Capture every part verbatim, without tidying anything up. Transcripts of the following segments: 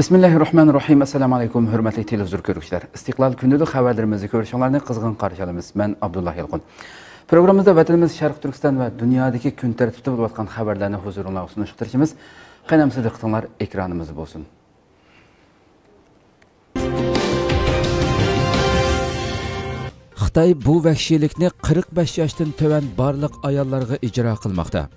بىسمىللاھىررەھمانىررەھىم. ئەسسالامۇ ئەلەيكۇم، ھۆرمەتلىك تېلېۋىزور كۆرگۈچىلەر. ئىستىقلال كۈندىلىك خەۋەرلىرىمىزنى كۆرۈشۈڭلارنى قىزغىن قارشى ئالىمىز. مەن ئابدۇللا يالقۇن. پروگراممىمىزدا ۋەتىنىمىز شەرقىي تۈركىستان ۋە دۇنيادىكى كۈن تەرتىپتە بولۇۋاتقان خەۋەرلەرنى ھۇزۇرۇڭلارغا سۇنۇشقا تىرىشىمىز. قېنى ئەمىسە دىققىتىڭلار ئېكرانىمىزدا بولسۇن. خىتاي بۇ ۋەھشىيلىكنى قىرىق بەش ياشتىن تۆۋەن بارلىق ئاياللارغا ئىجرا قىلماقتا.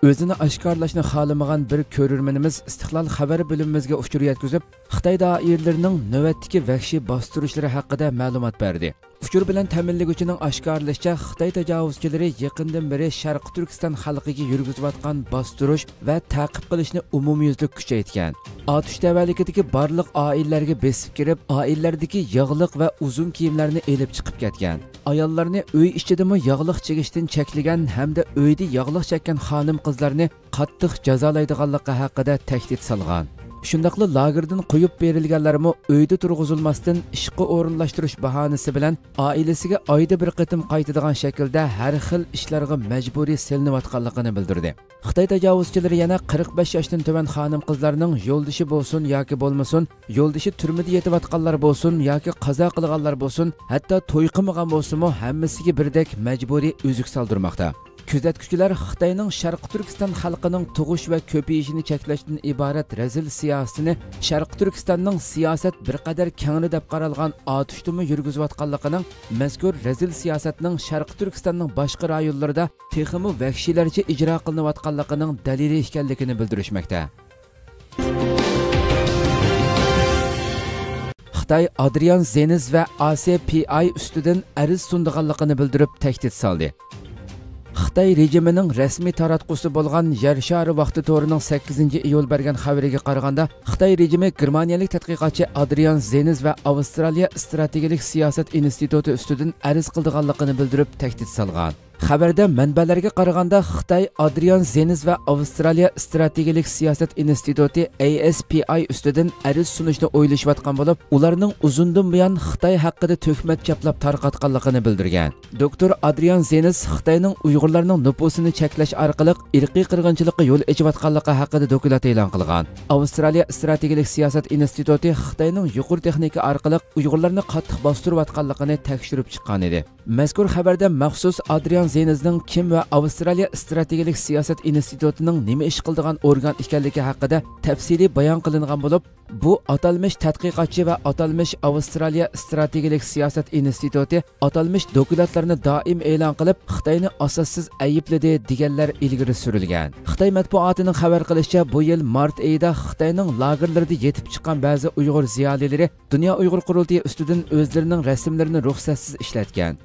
ئۆزىنى ئاشكارىلاشنى خالىمىغان بىر كۆرۈرمىنىمىز ئىستىقلال خەۋەر بۆلۈمىمىزگە ئۇچۇر يەتكۈزۈپ، خىتاي دائىرىلىرىنىڭ نۆۋەتتىكى ۋەھشىي باستۇرۇشلىرى ھەققىدە مەلۇمات بەردى. ئۇچۇر بىلەن تەمىنلىگۈچىنىڭ ئاشكارىلىشىچە، خىتاي تاجاۋۇزچىلىرى يېقىندىن بېرى شەرقىي تۈركىستان خەلقىگە يۈرگۈزۈۋاتقان باستۇرۇش ۋە تەقىب قىلىشنى ئومۇميۈزلۈك كۈچەيتكەن. ئاتۇش تەۋەلىكىدىكى بارلىق ئائىلىلەرگە بېسىپ كىرىپ، ئائىلىلەردىكى ياغلىق ۋە ئۇزۇن كىيىملەرنى ئېلىپ چىقىپ كەتكەن. ئاياللارنى ئۆي ئىچىدىمۇ ياغلىق چىگىشتىن چەكلىگەن ھەمدە ئۆيدە ياغلىق چەككەن خانىم-قىزلارنى قاتتىق جازالايدىغانلىقى ھەققىدە تەھدىت سالغان. شۇنداقلا لاگېردىن قويۇپ بېرىلگەنلەرمۇ ئۆيدە تۇرغۇزۇلماستىن، ئىشقا ئورۇنلاشتۇرۇش باھانىسى بىلەن ئائىلىسىگە ئايدا بىر قېتىم قايتىدىغان شەكىلدە ھەر خىل ئىشلارغا مەجبۇرىي سېلىنىۋاتقانلىقىنى بىلدۈردى. خىتاي تاجاۋۇزچىلىرى يەنە قىرىق بەش ياشتىن تۆۋەن خانىم-قىزلارنىڭ يولدىشى بولسۇن ياكى بولمىسۇن، يولدىشى تۈرمىدە يېتىۋاتقانلار بولسۇن ياكى قازا قىلغانلار بولسۇن، ھەتتا توي قىلمىغان بولسىمۇ، ھەممىسىگە بىردەك مەجبۇرىي ئۈزۈك سالدۇرماقتا. كۆزەتكۈچىلەر خىتاينىڭ شەرقىي تۈركىستان خەلقىنىڭ تۇغۇش ۋە كۆپىيىشىنى چەكلەشتىن ئىبارەت رەزىل سىياسىتىنى شەرقىي تۈركىستاننىڭ سىياسەت بىر قەدەر كەڭرى دەپ قارالغان ئاتۇشتىمۇ يۈرگۈزۈۋاتقانلىقىنىڭ، مەزكۇر رەزىل سىياسەتنىڭ شەرقىي تۈركىستاننىڭ باشقا رايونلىرىدا تېخىمۇ ۋەھشىيلەرچە ئىجرا قىلىنىۋاتقانلىقىنىڭ دەلىلى ئىكەنلىكىنى بىلدۈرۈشمەكتە. خىتاي ئادرىيان زېنز ۋە ئاسې پى ئاي ئۈستىدىن ئەرز سۇنىدىغانلىقىنى بىلدۈرۈپ، تەھدىت سالدى. خىتاي رېجىمىنىڭ رەسمىي تاراتقۇسى بولغان يەر شارى ۋاقتى تورىنىڭ سەككىزىنچى ئىيۇل بەرگەن خەۋىرىگە قارىغاندا، خىتاي رېجىمى گېرمانىيەلىك تەتقىقاتچى ئادرىيان زېنز ۋە ئاۋسترالىيە ئىستراتېگىيەلىك سىياسەت ئىنستىتۇتى ئۈستىدىن ئەرز قىلىدىغانلىقىنى بىلدۈرۈپ، تەھدىت سالغان. خەۋەردە مەنبەلەرگە قارىغاندا، خىتاي ئادرىيان زېنز ۋە ئاۋسترالىيە ئىستراتېگىيەلىك سىياسەت ئىنستىتۇتى، ئەي ئېس پى ئاي، ئۈستىدىن ئەرز سۇنۇشنى ئويلىشىۋاتقان بولۇپ، ئۇلارنىڭ ئۇزۇندىن بۇيان خىتاي ھەققىدە تۆھمەت چاپلاپ تارقاتقانلىقىنى بىلدۈرگەن. دوكتور ئادرىيان زېنز خىتاينىڭ ئۇيغۇرلارنىڭ نوپۇسىنى چەكلەش ئارقىلىق ئىرقىي قىرغىنچىلىققا يول ئېچىۋاتقانلىقى ھەققىدە دوكلات ئېلان قىلغان. ئاۋسترالىيە ئىستراتېگىيەلىك سىياسەت ئىنستىتۇتى خىتاينىڭ يۇقىرى تېخنىكا ئارقىلىق ئۇيغۇرلارنى قاتتىق باستۇرۇۋاتقانلىقىنى تەكشۈرۈپ چىققان ئىدى. مەزكۇر خەۋەردە مەخسۇس ئادرىيان زېنزنىڭ كىم ۋە ئاۋسترالىيە ئىستراتېگىيەلىك سىياسەت ئىنستىتۇتىنىڭ نېمە ئىش قىلىدىغان ئورگان ئىكەنلىكى ھەققىدە تەپسىلىي بايان قىلىنغان بولۇپ، بۇ ئاتالمىش تەتقىقاتچى ۋە ئاتالمىش ئاۋسترالىيە ئىستراتېگىيەلىك سىياسەت ئىنستىتۇتى ئاتالمىش دوكلاتلارنى دائىم ئېلان قىلىپ، خىتاينى ئاساسسىز ئەيىبلىدى، دېگەنلەر ئىلگىرى سۈرۈلگەن. خىتاي مەتبۇئاتىنىڭ خەۋەر قىلىشىچە، بۇ يىل مارت ئېيىدا خىتاينىڭ لاگېرلىرىدا يېتىپ چىققان بەزى ئۇيغۇر زىيالىيلىرى دۇنيا ئۇيغۇر قۇرۇلتىيى ئۈستىدىن ئۆزلىرىنىڭ رەسىملىرىنى رۇخسەتسىز ئىشلەتكەن.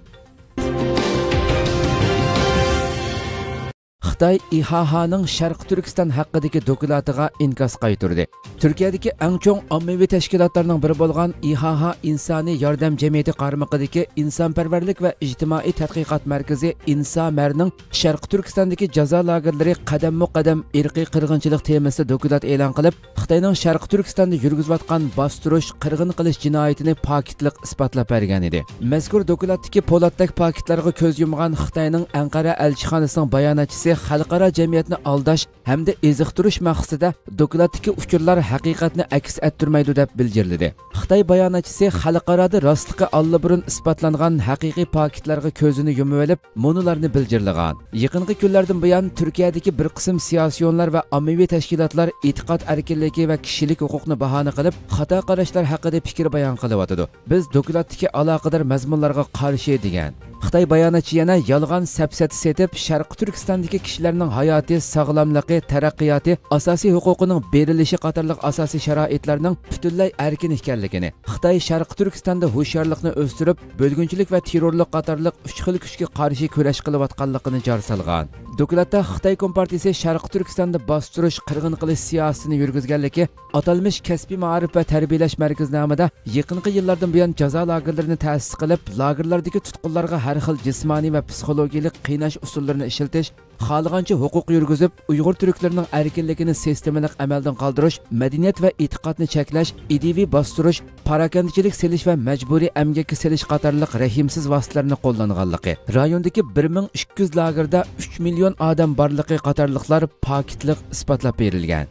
خىتاي ئى ھا ھانىڭ شەرقىي تۈركىستان ھەققىدىكى دوكلاتىغا ئىنكاس قايتۇردى. تۈركىيەدىكى ئەڭ چوڭ ئاممىۋى تەشكىلاتلارنىڭ بىرى بولغان ئى ھا ھا ئىنسانىي ياردەم جەمئىيىتى قارمىقىدىكى ئىنسانپەرۋەرلىك ۋە ئىجتىمائىي تەتقىقات مەركىزى ئىنسامەرنىڭ شەرقىي تۈركىستاندىكى جازا لاگېرلىرى قەدەممۇ قەدەم ئىرقىي قىرغىنچىلىق تېمىسىدا دوكلات ئېلان قىلىپ، خىتاينىڭ شەرقىي تۈركىستاندا يۈرگۈزۈۋاتقان باستۇرۇش، قىرغىن قىلىش جىنايىتىنى پاكىتلىق ئىسپاتلاپ بەرگەن ئىدى. مەزكۇر دوكلاتتىكى پولاتتەك پاكىتلارغا كۆز يۇمغان خىتاينىڭ ئەنقەرە ئەلچىخانىسىنىڭ باياناتچىسى خەلقئارا جەمئىيەتنى ئالداش ھەمدە ئېزىقتۇرۇش مەقسىتىدە دوكلاتتىكى ئۇچۇرلار ھەقىقەتنى ئەكس ئەتتۈرمەيدۇ، دەپ بىلجىرلىدى. خىتاي باياناتچىسى خەلقئارادا راستلىقى ئاللىبۇرۇن ئىسپاتلانغان ھەقىقىي پاكىتلارغا كۆزىنى يۇمۇۋېلىپ، مۇنۇلارنى بىلجىرلىغان. يېقىنقى كۈنلەردىن بۇيان تۈركىيەدىكى بىر قىسىم سىياسىيونلار ۋە ئاممىۋى تەشكىلاتلار ئېتىقاد ئەركىنلىكى ۋە كىشىلىك ھوقۇقنى باھانە قىلىپ، خاتا قاراشلار ھەققىدە پىكىر بايان قىلىۋاتىدۇ. بىز دوكلاتتىكى ئالاقىدار مەزمۇنلارغا قارشى، دېگەن. خىتاي باياناتچى يەنە يالغان سەپسەتە سېتىپ، شەرقىي تۈركىستاندىكى كىشىلەرنىڭ ھاياتى، ساغلاملىقى، تەرەققىياتى، ئاساسىي ھوقۇقىنىڭ بېرىلىشى قاتارلىق ئاساسىي شارائىتلارنىڭ پۈتۈنلەي ئەركىن ئىكەنلىكىنى، خىتاي شەرقىي تۈركىستاندا ھوشيارلىقنى ئۆستۈرۈپ، بۆلگۈنچىلىك ۋە تېررورلۇق قاتارلىق ئۈچ خىل كۈچكە قارشى كۈرەش قىلىۋاتقانلىقىنى جار سالغان. دوكلاتتا خىتاي كومپارتىيىسى شەرقىي تۈركىستاندا باستۇرۇش، قىرغىن قىلىش سىياسىتىنى يۈرگۈزگەنلىكى، ئاتالمىش كەسپىي مائارىپ ۋە تەربىيەلەش مەركىزى نامىدا يېقىنقى يىللاردىن بۇيان جازا لاگېرلىرىنى تەسىس قىلىپ، لاگېرلاردىكى تۇتقۇنلارغا ھەر خىل جىسمانىي ۋە پسىخولوگىيەلىك قىيناش ئۇسۇللىرىنى ئىشلىتىش، خالىغانچە ھوقۇق يۈرگۈزۈپ، ئۇيغۇر تۈركلىرىنىڭ ئەركىنلىكىنى سىستېمىلىق ئەمەلدىن قالدۇرۇش، مەدەنىيەت ۋە ئېتىقادنى چەكلەش، ئىدىيىۋى باستۇرۇش، پاراكەندىچىلىك سېلىش ۋە مەجبۇرىي ئەمگەككە سېلىش قاتارلىق رەھىمسىز ۋاسىتىلەرنى قوللانغانلىقى، رايوندىكى بىر مىڭ ئىككى يۈز لاگېردا ئۈچ مىليون ئادەم بارلىقى قاتارلىقلار پاكىتلىق ئىسپاتلاپ بېرىلگەن.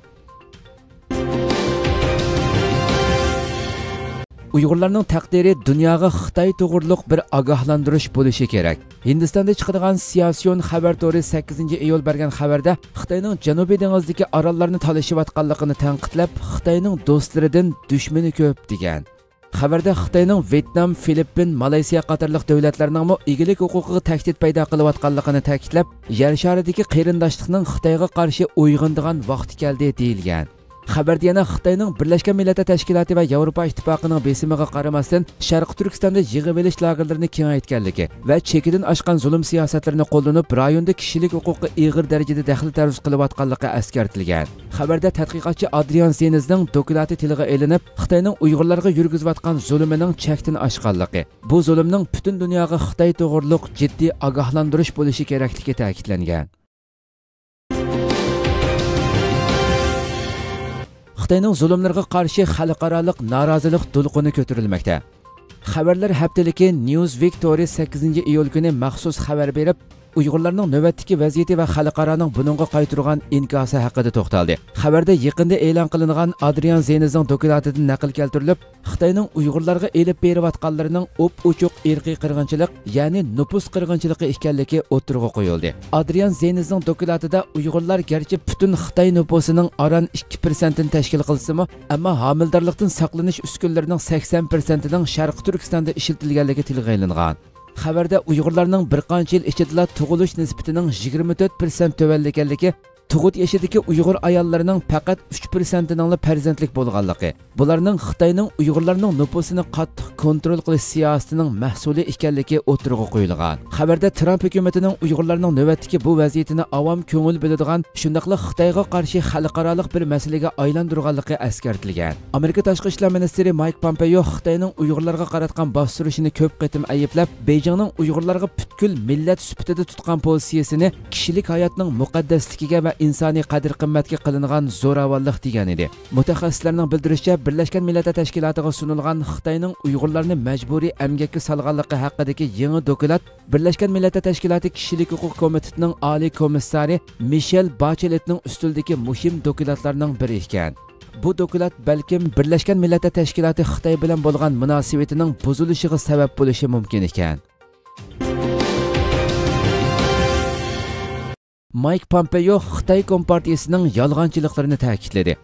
ئۇيغۇرلارنىڭ تەقدىرى دۇنياغا خىتاي توغرۇلۇق بىر ئاگاھلاندۇرۇش بولۇشى كېرەك. ھىندىستاندا چىقىدىغان سياسيون خەۋەر تورى سەككىزىنچى ئىيۇل بەرگەن خەۋەردە، خىتاينىڭ جەنۇبىي دېڭىزدىكى ئاراللارنى تالىشىۋاتقانلىقىنى تەنقىدلەپ، خىتاينىڭ دوستلىرىدىن دۈشمىنى كۆپ، دېگەن. خەۋەردە خىتاينىڭ ۋيېتنام، فىلىپپىن، مالايسىيا قاتارلىق دۆلەتلەرنىڭمۇ ئىگىلىك ھوقۇقىغا تەھدىت پەيدا قىلىۋاتقانلىقىنى تەكىتلەپ، يەر شارىدىكى قېرىنداشلىقنىڭ خىتايغا قارشى ئويغىنىدىغان ۋاقتى كەلدى، دېيىلگەن. خەۋەردە يەنە خىتاينىڭ بىرلەشكەن مىللەتلەر تەشكىلاتى ۋە ياۋروپا ئىتتىپاقىنىڭ بېسىمىغا قارىماستىن، شەرقىي تۈركىستاندا يىغىۋېلىش لاگېرلىرىنى كېڭەيتكەنلىكى ۋە چېكىدىن ئاشقان زۇلۇم سىياسەتلىرىنى قوللىنىپ، رايوندا كىشىلىك ھوقۇققا ئېغىر دەرىجىدە دەخلى تەرۇز قىلىۋاتقانلىقى ئەسكەرتىلگەن. خەۋەردە تەتقىقاتچى ئادرىيان زېنزنىڭ دوكلاتى تىلغا ئېلىنىپ، خىتاينىڭ ئۇيغۇرلارغا يۈرگۈزۈۋاتقان زۇلۇمىنىڭ چەكتىن ئاشقانلىقى، بۇ زۇلۇمنىڭ پۈتۈن دۇنياغا خىتاي توغرۇلۇق جىددىي ئاگاھلاندۇرۇش بولۇشى كېرەكلىكى تەكىتلەنگەن. خىتاينىڭ زۇلۇملىرىغا قارشى خەلقئارالىق نارازىلىق دولقۇنى كۆتۈرۈلمەكتە. خەۋەرلەر ھەپتىلىكى نيۇزۋىك تورى سەككىزىنچى ئىيۇل كۈنى مەخسۇس خەۋەر بېرىپ، ئۇيغۇرلارنىڭ نۆۋەتتىكى ۋەزىيىتى ۋە خەلقئارانىڭ بۇنىڭغا قايتۇرغان ئىنكاسى ھەققىدە توختالدى. خەۋەردە يېقىندا ئېلان قىلىنغان ئادرىيان زېنزنىڭ دوكلاتىدىن نەقىل كەلتۈرۈلۈپ، خىتاينىڭ ئۇيغۇرلارغا ئېلىپ بېرىۋاتقانلىرىنىڭ ئوپئوچۇق ئىرقىي قىرغىنچىلىق، يەنى نوپۇس قىرغىنچىلىقى ئىكەنلىكى ئوتتۇرىغا قويۇلدى. ئادرىيان زېنزنىڭ دوكلاتىدا ئۇيغۇرلار گەرچە پۈتۈن خىتاي نوپۇسىنىڭ ئاران ئىككى پىرسەنتىنى تەشكىل قىلسىمۇ، ئەمما ھامىلىدارلىقتىن ساقلىنىش ئۈسكۈنىلىرىنىڭ سەكسەن پىرسەنتىنىڭ شەرقىي تۈركىستاندا ئىشلىتىلگەنلىكى تىلغا ئېلىنغان. خەۋەردە ئۇيغۇرلارنىڭ بىر قانچە يىل ئىچىدىلا تۇغۇلۇش نىسبىتىنىڭ يىگىرمە تۆت پىرسەنت تۆۋەنلىگەنلىكى، تۇغۇت يېشىدىكى ئۇيغۇر ئاياللىرىنىڭ پەقەت ئۈچ پىرسەنتىنىڭلا پەرزەنتلىك بولغانلىقى، بۇلارنىڭ خىتاينىڭ ئۇيغۇرلارنىڭ نوپۇسىنى قاتتىق كونترول قىلىش سىياسىتىنىڭ مەھسۇلى ئىكەنلىكى ئوتتۇرىغا قويۇلغان. خەۋەردە ترامپ ھۆكۈمىتىنىڭ ئۇيغۇرلارنىڭ نۆۋەتتىكى بۇ ۋەزىيىتىنى ئاۋام كۆڭۈل بۆلىدىغان، شۇنداقلا خىتايغا قارشى خەلقئارالىق بىر مەسىلىگە ئايلاندۇرغانلىقى ئەسكەرتىلگەن. ئامېرىكا تاشقى ئىشلار مىنىستىرى مايك پومپېيو خىتاينىڭ ئۇيغۇرلارغا قاراتقان باستۇرۇشىنى كۆپ قېتىم ئەيىبلەپ، بېيجىڭنىڭ ئۇيغۇرلارغا پۈتكۈل مىللەت سۈپىتىدە تۇتقان پوزىتسىيىسىنى كىشىلىك ھاياتنىڭ مۇقەددەسلىكىگە ۋە ئىنسانىي قەدىر-قىممەتكە قىلىنغان زوراۋانلىق دېگەن ئىدى. مۇتەخەسسىسلەرنىڭ بىلدۈرۈشىچە، بىرلەشكەن مىللەتلەر تەشكىلاتىغا سۇنۇلغان خىتاينىڭ ئۇيغۇرلارنى مەجبۇرىي ئەمگەككە سالغانلىقى ھەققىدىكى يېڭى دوكلات بىرلەشكەن مىللەتلەر تەشكىلاتى كىشىلىك ھوقۇق كومىتېتىنىڭ ئالىي كومىسسارى مىشېل باچېلېتنىڭ ئۈستىلىدىكى مۇھىم دوكلاتلارنىڭ بىرى ئىكەن. بۇ دوكلات بەلكىم بىرلەشكەن مىللەتلەر تەشكىلاتى خىتاي بىلەن بولغان مۇناسىۋىتىنىڭ بۇزۇلۇشىغا سەۋەب بولۇشى مۇمكىن ئىكەن. مايك پومپېيو خىتاي كومپارتىيىسىنىڭ يالغانچىلىقلىرىنى تەكىتلىدى.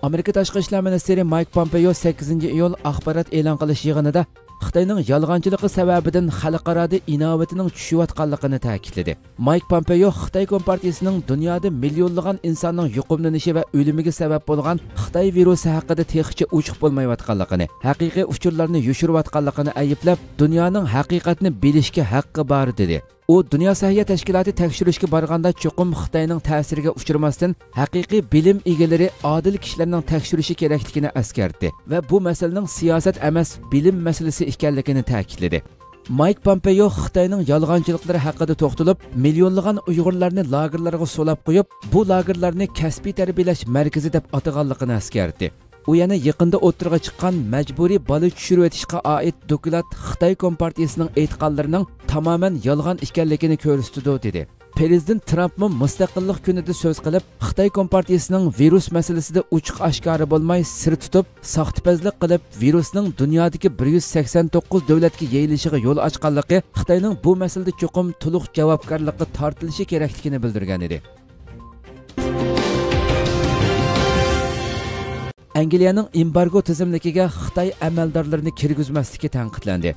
ئامېرىكا تاشقى ئىشلار مىنىستىرى مايك پومپېيو سەككىزىنچى ئىيۇل ئاخبارات ئېلان قىلىش يىغىنىدا خىتاينىڭ يالغانچىلىقى سەۋەبىدىن خەلقئارادا ئىناۋىتىنىڭ چۈشۈۋاتقانلىقىنى تەكىتلىدى. مايك پومپېيو خىتاي كومپارتىيىسىنىڭ دۇنيادا مىليونلىغان ئىنساننىڭ يۇقۇملىنىشى ۋە ئۆلۈمىگە سەۋەب بولغان خىتاي ۋىرۇسى ھەققىدە تېخىچە ئوچۇق بولمايۋاتقانلىقىنى، ھەقىقىي ئۇچۇرلارنى يوشۇرۇۋاتقانلىقىنى ئەيىبلەپ، دۇنيانىڭ ھەقىقەتنى بىلىشكە ھەققى بار، دېدى. ئۇ دۇنيا سەھىيە تەشكىلاتى تەكشۈرۈشكە بارغاندا چوقۇم خىتاينىڭ تەسىرىگە ئۇچرىماستىن، ھەقىقىي بىلىم ئىگىلىرى، ئادىل كىشىلەرنىڭ تەكشۈرۈشى كېرەكلىكىنى ئەسكەرتتى ۋە بۇ مەسىلىنىڭ سىياسەت ئەمەس، بىلىم مەسىلىسى ئىكەنلىكىنى تەكىتلىدى. مايك پومپېيو خىتاينىڭ يالغانچىلىقلىرى ھەققىدە توختىلىپ، مىليونلىغان ئۇيغۇرلارنى لاگېرلارغا سولاپ قويۇپ، بۇ لاگېرلارنى كەسپىي تەربىيەلەش مەركىزى دەپ ئاتىغانلىقىنى ئەسكەرتتى. ئۇ يەنە يېقىندا ئوتتۇرىغا چىققان مەجبۇرىي بالا چۈشۈرۈۋېتىشقا ئائىت دوكلات خىتاي كومپارتىيىسىنىڭ ئېيتقانلىرىنىڭ تامامەن يالغان ئىكەنلىكىنى كۆرسىتىدۇ، دېدى. پىرېزىدېنت ترامپمۇ مۇستەقىللىق كۈنىدە سۆز قىلىپ، خىتاي كومپارتىيىسىنىڭ ۋىرۇس مەسىلىسىدە ئوچۇق ئاشكارا بولماي سىر تۇتۇپ، ساختىپەزلىك قىلىپ، ۋىرۇسنىڭ دۇنيادىكى بىر يۈز سەكسەن توققۇز دۆلەتكە يېيىلىشىغا يول ئاچقانلىقى خىتاينىڭ بۇ مەسىلىدە چوقۇم تولۇق جاۋابكارلىققا تارتىلىشى كېرەكلىكىنى بىلدۈرگەن ئىدى. ئەنگلىيەنىڭ ئېمبارگو تىزىملىكىگە خىتاي ئەمەلدارلىرىنى كىرگۈزمەسلىكى تەنقىدلەندى.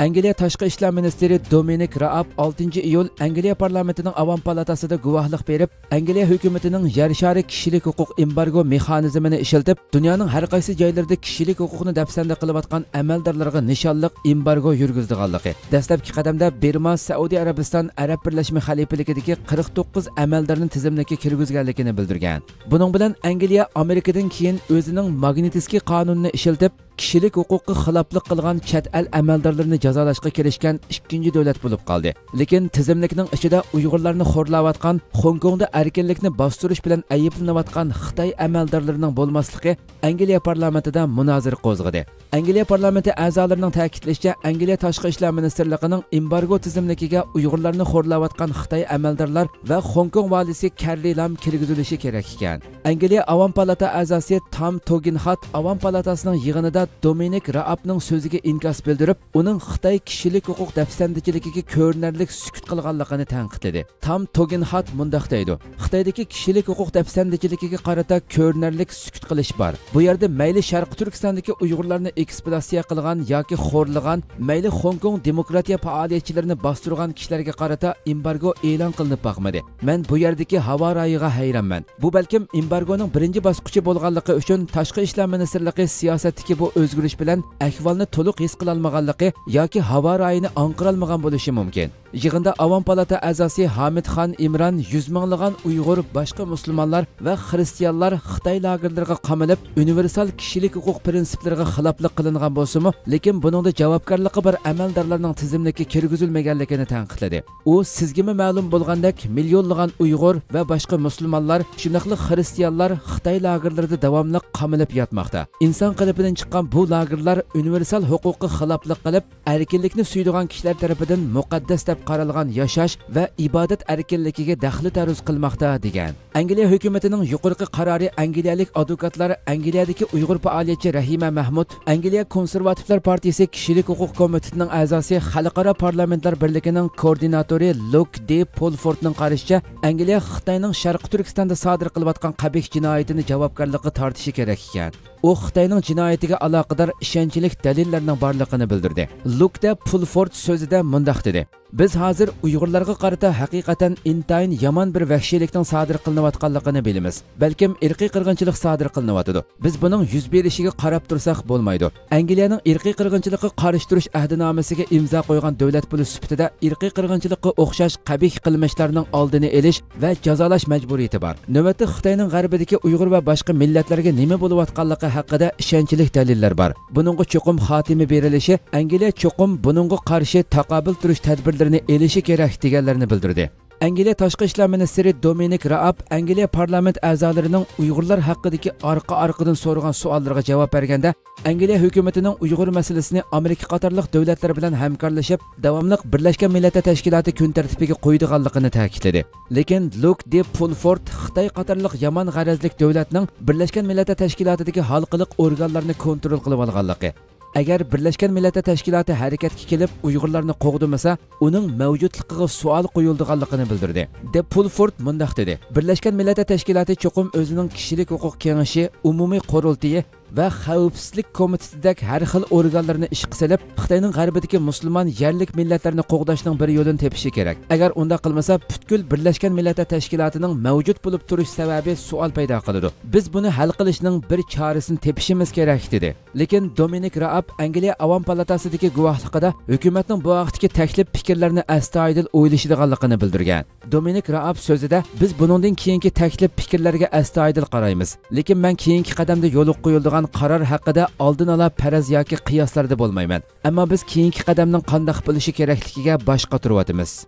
ئەنگلىيە تاشقى ئىشلار مىنىستىرى دومىنىك رائاب ئالتىنچى ئىيۇل ئەنگلىيە پارلامېنتىنىڭ ئاۋام پالاتاسىدا گۇۋاھلىق بېرىپ، ئەنگلىيە ھۆكۈمىتىنىڭ يەر شارى كىشىلىك ھوقۇق ئېمبارگو مېخانىزمىنى ئىشلىتىپ، دۇنيانىڭ ھەر قايسى جايلىرىدا كىشىلىك ھوقۇقنى دەپسەندە قىلىۋاتقان ئەمەلدارلارغا نىشانلىق ئېمبارگو يۈرگۈزىدىغانلىقى، دەسلەپكى قەدەمدە بىرما، سەئۇدى ئەرەبىستان، ئەرەب بىرلەشمە خەلىپىلىكىدىكى قىرىق توققۇز ئەمەلدارنى تىزىملىككە كىرگۈزگەنلىكىنى بىلدۈرگەن. بۇنىڭ بىلەن ئەنگلىيە ئامېرىكىدىن كېيىن ئۆزىنىڭ ماگنىتسكىي قانۇنىنى ئىشلىتىپ، كىشىلىك ھوقۇققا خىلاپلىق قىلغان چەت ئەل ئەمەلدارلىرىنى جازالاشقا كىرىشكەن ئىككىنچى دۆلەت بولۇپ قالدى. لېكىن تىزىملىكنىڭ ئىچىدە ئۇيغۇرلارنى خورلاۋاتقان، خوڭكوڭدا ئەركىنلىكنى باستۇرۇش بىلەن ئەيىبلىنىۋاتقان خىتاي ئەمەلدارلىرىنىڭ بولماسلىقى ئەنگلىيە پارلامېنتىدا مۇنازىرە قوزغىدى. ئەنگلىيە پارلامېنتى ئەزالىرىنىڭ تەكىتلىشىچە، ئەنگلىيە تاشقى ئىشلار مىنىستىرلىقىنىڭ ئېمبارگو تىزىملىكىگە ئۇيغۇرلارنى خورلاۋاتقان خىتاي ئەمەلدارلار ۋە خوڭكوڭ ۋالىسى كەررى لام كىرگۈزۈلۈشى كېرەك ئىكەن. ئەنگلىيە ئاۋام پالاتا ئەزاسى تام توگىنخات ئاۋام پالاتاسىنىڭ يىغىنىدا دومىنىك رائابنىڭ سۆزىگە ئىنكاس بىلدۈرۈپ، ئۇنىڭ خىتاي كىشىلىك ھوقۇق دەپسەندىچىلىكىگە كۆرۈنەرلىك سۈكۈت قىلغانلىقىنى تەنقىدلىدى. تام توگىنخات مۇنداق دەيدۇ: خىتايدىكى كىشىلىك ھوقۇق دەپسەندىچىلىكىگە قارىتا كۆرۈنەرلىك سۈكۈت قىلىش بار. بۇ يەردە مەيلى شەرقىي تۈركىستاندىكى ئۇيغۇرلارنى ئېكسپلۇئاتاتسىيە قىلغان ياكى خورلىغان، مەيلى خوڭكوڭ دېموكراتىيە پائالىيەتچىلىرىنى باستۇرغان كىشىلەرگە قارىتا ئېمبارگو ئېلان قىلىنىپ باقمىدى. مەن بۇ يەردىكى ھاۋا رايىغا ھەيرانمەن. بۇ بەلكىم ئېمبارگونىڭ بىرىنچى باسقۇچى بولغانلىقى ئۈچۈن تاشقى ئىشلار مىنىستىرلىقى سىياسەتتىكى بۇ ئۆزگىرىش بىلەن ئەھۋالنى تولۇق ھېس قىلالمىغانلىقى ياكى ھاۋا رايىنى ئاڭقىرالمىغان بولۇشى مۇمكىن. يىغىندا ئاۋام پالاتا ئەزاسى ھامىدخان ئىمران يۈز مىڭلىغان ئۇيغۇر، باشقا مۇسۇلمانلار ۋە خىرىستىيانلار خىتاي لاگېرلىرىغا قامىلىپ، ئۇنىۋېرسال كىشىلىك ھوقۇق پىرىنسىپلىرىغا خىلاپلىق قىلىنغان بولسىمۇ، لېكىن بۇنىڭدا جاۋابكارلىقى بار ئەمەلدارلارنىڭ تىزىملىككە كىرگۈزۈلمىگەنلىكىنى تەنقىدلىدى. ئۇ، سىزگىمۇ مەلۇم بولغاندەك، مىليونلىغان ئۇيغۇر ۋە باشقا مۇسۇلمانلار، شۇنداقلا خىرىستىيانلار خىتاي لاگېرلىرىدا داۋاملىق قامىلىپ ياتماقتا. ئىنسان قېلىپىدىن چىققان بۇ لاگېرلار ئۇنىۋېرسال ھوقۇققا خىلاپلىق قىلىپ، ئەركىنلىكنى سۆيىدىغان كىشىلەر تەرىپىدىن مۇقەددەس دەپ قارالغان ياشاش ۋە ئىبادەت ئەركىنلىكىگە دەخلى تەرۇز قىلماقتا، دېگەن. ئەنگلىيە ھۆكۈمىتىنىڭ يۇقىرىقى قارارى ئەنگلىيەلىك ئادۋوكاتلار ئەنگلىيەدىكى ئۇيغۇر پائالىيەتچى رەھىمە مەھمۇد، ئەنگلىيە كونسېرۋاتىپلار پارتىيىسى كىشىلىك ھوقۇق كومىتېتىنىڭ ئەزاسى، خەلقئارا پارلامېنتلار بىرلىكىنىڭ كوئوردىناتورى لۇك دى پۇلفوردنىڭ قارىشىچە، ئەنگلىيە خىتاينىڭ شەرقىي تۈركىستاندا سادىر قىلىۋاتقان قەبىھ جىنايىتىنى جاۋابكارلىققا تارتىشى كېرەك ئىكەن. ئۇ خىتاينىڭ جىنايىتىگە ئالاقىدار ئىشەنچلىك دەلىللەرنىڭ بارلىقىنى بىلدۈردى. لۇك دە پۇلفورد سۆزىدە مۇنداق دېدى: بىز ھازىر ئۇيغۇرلارغا قارىتا ھەقىقەتەن ئىنتايىن يامان بىر ۋەھشىيلىكنىڭ سادىر قىلىنىۋاتقانلىقىنى بىلىمىز. بەلكىم ئىرقىي قىرغىنچىلىق سادىر قىلىنىۋاتىدۇ. بىز بۇنىڭ يۈز بېرىشىگە قاراپ تۇرساق بولمايدۇ. ئەنگلىيەنىڭ ئىرقىي قىرغىنچىلىققا قارشى تۇرۇش ئەھدىنامىسىگە ئىمزا قويغان دۆلەت بولۇش سۈپىتىدە، ئىرقىي قىرغىنچىلىققا ئوخشاش قەبىھ قىلمىشلارنىڭ ئالدىنى ئېلىش ۋە جازالاش مەجبۇرىيىتى بار. نۆۋەتتە خىتاينىڭ غەربىدىكى ئۇيغۇر ۋە باشقا مىللەتلەرگە نېمە بولۇۋاتقانلىقى ھەققىدە ئىشەنچلىك دەلىللەر بار. بۇنىڭغا چوقۇم خاتىمە بېرىلىشى، ئەنگلىيە چوقۇم بۇنىڭغا قارشى تاقابىل تۇرۇش تەدبىرلىرىنى ئېلىشى كېرەك، دېگەنلەرنى بىلدۈردى. ئەنگلىيە تاشقى ئىشلار مىنىستىرى دومىنىك رائاب ئەنگلىيە پارلامېنت ئەزالىرىنىڭ ئۇيغۇرلار ھەققىدىكى ئارقا-ئارقىدىن سورىغان سوئاللىرىغا جاۋاب بەرگەندە، ئەنگلىيە ھۆكۈمىتىنىڭ ئۇيغۇر مەسىلىسىنى ئامېرىكا قاتارلىق دۆلەتلەر بىلەن ھەمكارلىشىپ، داۋاملىق بىرلەشكەن مىللەتلەر تەشكىلاتى كۈن تەرتىپىگە قويىدىغانلىقىنى تەكىتلىدى. لېكىن لۇك دى پۇلفورد خىتاي قاتارلىق يامان غەرەزلىك دۆلەتنىڭ بىرلەشكەن مىللەتلەر تەشكىلاتىدىكى ھالقىلىق ئورگانلارنى كونترول قىلىۋالغانلىقى، ئەگەر بىرلەشكەن مىللەتلەر تەشكىلاتى ھەرىكەتكە كېلىپ ئۇيغۇرلارنى قوغدىمىسا، ئۇنىڭ مەۋجۇتلۇقىغا سوئال قويۇلىدىغانلىقىنى بىلدۈردى. دى پۇلفورد مۇنداق دېدى: بىرلەشكەن مىللەتلەر تەشكىلاتى چوقۇم ئۆزىنىڭ كىشىلىك ھوقۇق كېڭىشى، ئومۇمىي قۇرۇلتىيى ۋە خەۋپسىزلىك كومىتېتىدەك ھەر خىل ئورگانلىرىنى ئىشقا سېلىپ، خىتاينىڭ غەربىدىكى مۇسۇلمان يەرلىك مىللەتلەرنى قوغداشنىڭ بىر يولىنى تېپىشى كېرەك. ئەگەر ئۇنداق قىلمىسا، پۈتكۈل بىرلەشكەن مىللەتلەر تەشكىلاتىنىڭ مەۋجۇت بولۇپ تۇرۇش سەۋەبى سوئال پەيدا قىلىدۇ. بىز بۇنى ھەل قىلىشنىڭ بىر چارىسىنى تېپىشىمىز كېرەك، دېدى. لېكىن دومىنىك رائاب ئەنگلىيە ئاۋام پالاتاسىدىكى گۇۋاھلىقىدا ھۆكۈمەتنىڭ بۇ ھەقتىكى تەكلىپ پىكىرلەرنى ئەستايىدىل ئويلىشىدىغانلىقىنى بىلدۈرگەن. دومىنىك رائاب سۆزىدە، بىز بۇنىڭدىن كېيىنكى تەكلىپ پىكىرلەرگە ئەستايىدىل قارايمىز. لېكىن مەن كېيىنكى قەدەمدە يولغا قويۇلىدىغان قارار ھەققىدە ئالدىن ئالا پەرەز ياكى قىياسلاردا بولمايمەن. ئەمما بىز كېيىنكى قەدەمنىڭ قانداق بولۇشى كېرەكلىكىگە باش قاتۇرۇۋاتىمىز.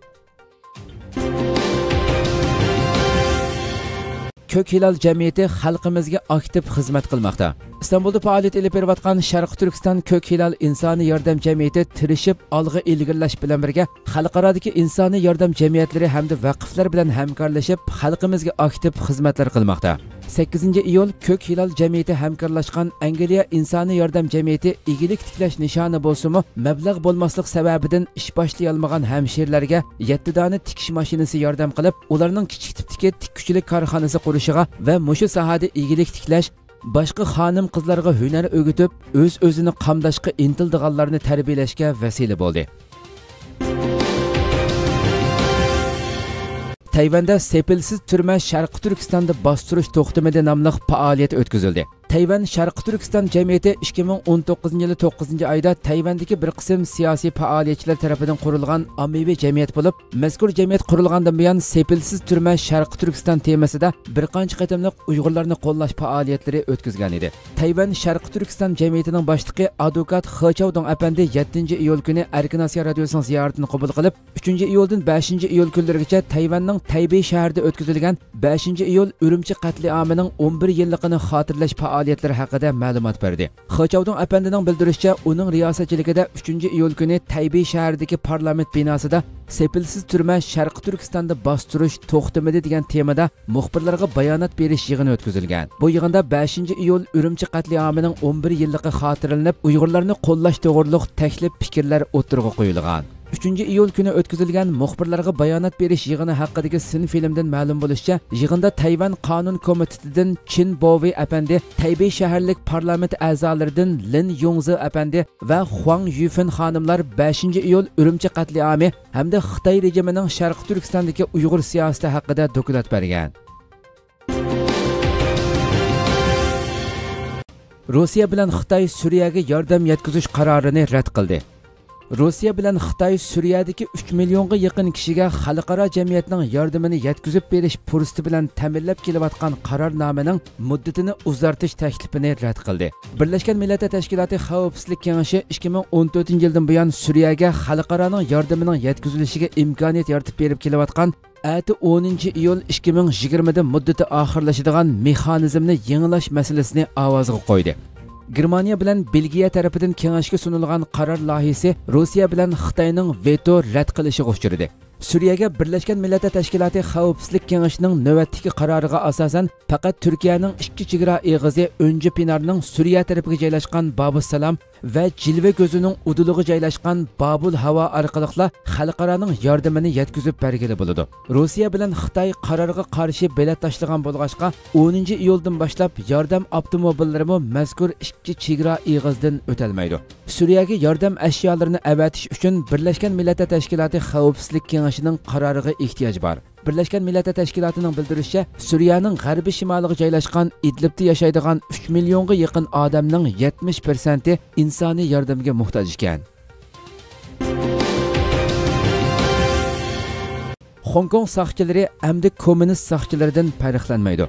كۆك ھىلال جەمئىيىتى خەلقىمىزگە ئاكتىپ خىزمەت قىلماقتا. ئىستانبۇلدا پائالىيەت ئېلىپ بېرىۋاتقان شەرقىي تۈركىستان كۆك ھىلال ئىنسانىي ياردەم جەمئىيىتى تىرىشىپ ئالغا ئىلگىرىلەش بىلەن بىرگە، خەلقئارادىكى ئىنسانىي ياردەم جەمئىيەتلىرى ھەمدە ۋەقىفلەر بىلەن ھەمكارلىشىپ، خەلقىمىزگە ئاكتىپ خىزمەتلەر قىلماقتا. سەككىزىنچى ئىيۇل كۆك ھىلال جەمئىيىتى ھەمكارلاشقان ئەنگلىيە ئىنسانىي ياردەم جەمئىيىتى ئىگىلىك تىكلەش نىشانى بولسىمۇ، مەبلەغ بولماسلىق سەۋەبىدىن ئىش باشلىيالمىغان ھەمشىرىلەرگە يەتتە دانە تىكىش ماشىنىسى ياردەم قىلىپ، ئۇلارنىڭ كىچىك تىپتىكى تىككۈچىلىك كارخانىسى قۇرۇشىغا ۋە مۇشۇ ساھەدە ئىگىلىك تىكلەش، باشقا خانىم-قىزلارغا ھۈنەر ئۆگىتىپ، ئۆز-ئۆزىنى قامداشقا ئىنتىلىدىغانلارنى تەربىيەلەشكە ۋەسىلە بولدى. تەيۋەندە سېپىلسىز تۈرمە شەرقىي تۈركىستاندا باستۇرۇش توختىمىدى ناملىق پائالىيەت ئۆتكۈزۈلدى. تەيۋەن شەرقىي تۈركىستان جەمئىيىتى ئىككى مىڭ ئون توققۇزىنچى يىلى توققۇزىنچى ئايدا تەيۋەندىكى بىر قىسىم سىياسىي پائالىيەتچىلەر تەرىپىدىن قۇرۇلغان ئاممىۋى جەمئىيەت بولۇپ، مەزكۇر جەمئىيەت قۇرۇلغاندىن بۇيان سېپىلسىز تۈرمە شەرقىي تۈركىستان تېمىسىدا بىر قانچە قېتىملىق ئۇيغۇرلارنى قوللاش پائالىيەتلىرى ئۆتكۈزگەن ئىدى. تەيۋەن شەرقىي تۈركىستان جەمئىيىتىنىڭ باشلىقى ئادۋوكات خې چاۋدۇڭ ئەپەندى يەتتىنچى ئىيۇل كۈنى ئەركىن ئاسىيا رادىيوسىنىڭ زىيارىتىنى قوبۇل قىلىپ، ئۈچىنچى ئىيۇلدىن بەشىنچى ئىيۇل كۈنلىرىگىچە تەيۋەننىڭ تەيبېي شەھىرىدە ئۆتكۈزۈلگەن بەشىنچى ئىيۇل ئۈرۈمچى قەتلىئامىنىڭ ئون بىر يىللىقىنى خاتىرىلەش پائالىيەتلىرى ھەققىدە مەلۇمات بەردى. خې چاۋدۇڭ ئەپەندىنىڭ بىلدۈرۈشىچە، ئۇنىڭ رىياسەتچىلىكىدە ئۈچىنچى ئىيۇل كۈنى تەيبېي شەھىرىدىكى پارلامېنت بىناسىدا سېپىلسىز تۈرمە شەرقىي تۈركىستاندا باستۇرۇش توختىمىدى دېگەن تېمىدا مۇخبىرلارغا بايانات بېرىش يىغىنى ئۆتكۈزۈلگەن. بۇ يىغىندا بەشىنچى ئىيۇل ئۈرۈمچى قەتلىئامىنىڭ ئون بىر يىللىقى خاتىرىلىنىپ، ئۇيغۇرلارنى قوللاش توغرۇلۇق تەكلىپ پىكىرلەر ئوتتۇرىغا قويۇلغان. ئۈچىنچى ئىيۇل كۈنى ئۆتكۈزۈلگەن مۇخبىرلارغا بايانات بېرىش يىغىنى ھەققىدىكى سىنفىلىمدىن مەلۇم بولۇشىچە، يىغىندا تەيۋەن قانۇن كومىتېتىدىن چىن بوۋېي ئەپەندى تەيبېي شەھەرلىك پارلامېنت ئەزالىرىدىن لىن يۇڭزې ئەپەندى ۋە خۇاڭ يۈفېن خانىملار بەشىنچى ئىيۇل ئۈرۈمچى قەتلىئامى ھەمدە خىتاي رېجىمىنىڭ شەرقىي تۈركىستاندىكى ئۇيغۇر سىياسىتى ھەققىدە دوكلات بەرگەن. روسىيە بىلەن خىتاي سۈرىيەگە ياردەم يەتكۈزۈش قارارىنى رەت قىلدى. روسىيە بىلەن خىتاي سۈرىيەدىكى ئۈچ مىليونغا يېقىن كىشىگە خەلقئارا جەمئىيەتنىڭ ياردىمىنى يەتكۈزۈپ بېرىش پۇرسىتى بىلەن تەمىنلەپ كېلىۋاتقان قارارنامىنىڭ مۇددىتىنى ئۇزارتىش تەكلىپىنى رەت قىلدى. بىرلەشكەن مىللەتلەر تەشكىلاتى خەۋپسىزلىك كېڭىشى ئىككى مىڭ ئون تۆتىنچى يىلدىن بۇيان سۈرىيەگە خەلقئارانىڭ ياردىمىنىڭ يەتكۈزۈلۈشىگە ئىمكانىيەت يارىتىپ بېرىپ كېلىۋاتقان ئەتە ئونىنچى ئىيۇل ئىككى مىڭ يىگىرمىدە مۇددىتى ئاخىرلىشىدىغان مېخانىزمنى يېڭىلاش مەسىلىسىنى ئاۋازغا قويدى. گېرمانىيە بىلەن بېلگىيە تەرىپىدىن كېڭەشكە سۇنۇلغان قارار لايىھىسى روسىيە بىلەن خىتاينىڭ ۋېتو رەت قىلىشىغا ئۇچرىدى. سۈرىيەگە بىرلەشكەن مىللەتلەر تەشكىلاتى خەۋپسىزلىك كېڭىشىنىڭ نۆۋەتتىكى قارارىغا ئاساسەن، پەقەت تۈركىيەنىڭ ئىككى چېگرا ئېغىزى ئۈنجە پىنارنىڭ سۈرىيە تەرىپىگە جايلاشقان بابۇسسالام ۋە جىلۋە كۆزىنىڭ ئۇدۇلىغا جايلاشقان بابۇل ھاۋا ئارقىلىقلا خەلقئارانىڭ ياردىمىنى يەتكۈزۈپ بەرگىلى بولىدۇ. روسىيە بىلەن خىتاي قارارغا قارشى بېلەت تاشلىغان بولغاچقا، ئونىنچى ئىيۇلدىن باشلاپ ياردەم ئاپتوموبىللىرىمۇ مەزكۇر ئىككى چېگرا ئېغىزىدىن ئۆتەلمەيدۇ. سۈرىيەگە ياردەم ئەشيالىرىنى ئەۋەتىش ئۈچۈن بىرلەشكەن مىللەتلەر تەشكىلاتى خەۋپسىزلىك كېڭىشىنىڭ قارارىغا ئېھتىياج بار. بىرلەشكەن مىللەتلەر تەشكىلاتىنىڭ بىلدۈرۈشىچە، سۈرىيەنىڭ غەربىي شىمالىغا جايلاشقان ئىدلىبتە ياشايدىغان ئۈچ مىليونغا يېقىن ئادەمنىڭ يەتمىش پىرسەنتى ئىنسانىي ياردەمگە موھتاج ئىكەن. خوڭكوڭ ساقچىلىرى ئەمدى كوممۇنىست ساقچىلىرىدىن پەرقلەنمەيدۇ.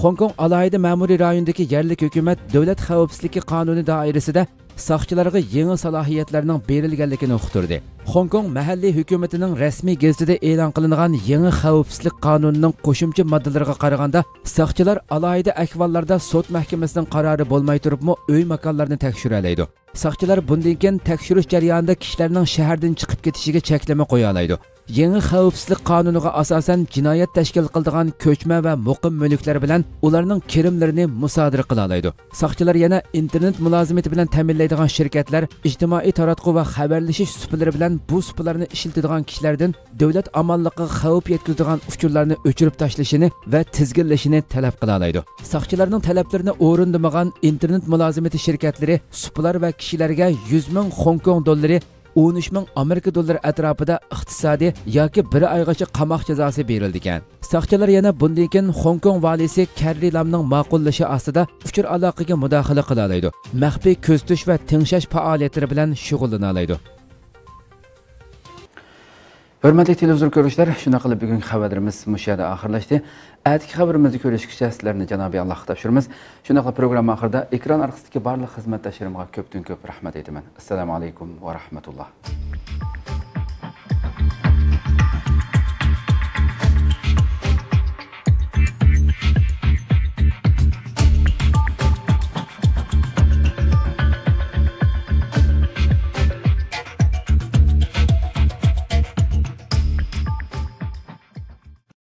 خوڭكوڭ ئالاھىدە مەمۇرىي رايونىدىكى يەرلىك ھۆكۈمەت دۆلەت خەۋپسىزلىكى قانۇنى دائىرىسىدە ساقچىلارغا يېڭى سالاھىيەتلەرنىڭ بېرىلگەنلىكىنى ئۇقتۇردى. خوڭكوڭ مەھەللىي ھۆكۈمىتىنىڭ رەسمىي گېزىتىدە ئېلان قىلىنغان يېڭى خەۋپسىزلىك قانۇنىنىڭ قوشۇمچە ماددىلىرىغا قارىغاندا، ساقچىلار ئالاھىدە ئەھۋاللاردا سوت مەھكىمىسىنىڭ قارارى بولماي تۇرۇپمۇ ئۆي ماكانلارنى تەكشۈرەلەيدۇ. ساقچىلار بۇندىن كېيىن تەكشۈرۈش جەريانىدا كىشىلەرنىڭ شەھەردىن چىقىپ كېتىشىگە چەكلىمە قويالايدۇ. يېڭى خەۋپسىزلىك قانۇنىغا ئاساسەن، جىنايەت تەشكىل قىلىدىغان كۆچمە ۋە مۇقىم مۈلۈكلەر بىلەن ئۇلارنىڭ كىرىملىرىنى مۇسادىرە قىلالايدۇ. ساقچىلار يەنە ئىنتېرنېت مۇلازىمىتى بىلەن تەمىنلەيدىغان شىركەتلەر، ئىجتىمائىي تاراتقۇ ۋە خەۋەرلىشىش سۇپىلىرى بىلەن بۇ سۇپىلارنى ئىشلىتىدىغان كىشىلەردىن دۆلەت ئامانلىقىغا خەۋپ يەتكۈزىدىغان ئۇچۇرلارنى ئۆچۈرۈپ تاشلىشىنى ۋە تىزگىنلىشىنى تەلەپ قىلالايدۇ. ساقچىلارنىڭ تەلەپلىرىنى ئورۇندىمىغان ئىنتېرنېت مۇلازىمىتى شىركەتلىرى سۇپىلار ۋە كىشىلەرگە يۈز مىڭ خوڭكوڭ دوللىرى، ئون ئۈچ مىڭ ئامېرىكا دوللىرى ئەتراپىدا ئىقتىسادىي ياكى بىر ئايغىچە قاماق جازاسى بېرىلىدىكەن. ساقچىلار يەنە بۇندىن كېيىن خوڭكوڭ ۋالىيسى كەررى لامنىڭ ماقۇللىشى ئاستىدا ئۇچۇر ئالاقىگە مۇداخىلە قىلالايدۇ، مەخپىي كۆزىتىش ۋە تىڭشاش پائالىيەتلىرى بىلەن شۇغۇللىنالايدۇ. ھۆرمەتلىك تېلېۋىزور كۆرۈشلەر، شۇنداق قىلىپ بۈگۈنكى خەۋەرلىرىمىز مۇشۇ يەردە ئاخىرلاشتى. ئەتىكى خەۋىرىمىزدە كۆرۈشكىچە سىلەرنى جانابىي ئاللاھقا تاپشۇرىمىز. شۇنداقلا پروگرامما ئاخىرىدا ئېكران ئارقىسىدىكى بارلىق خىزمەتداشلىرىمغا كۆپتىن كۆپ رەھمەت ئېيتىمەن. ئەسسالامۇ ئەلەيكۇم ۋە رەھمەتۇللا.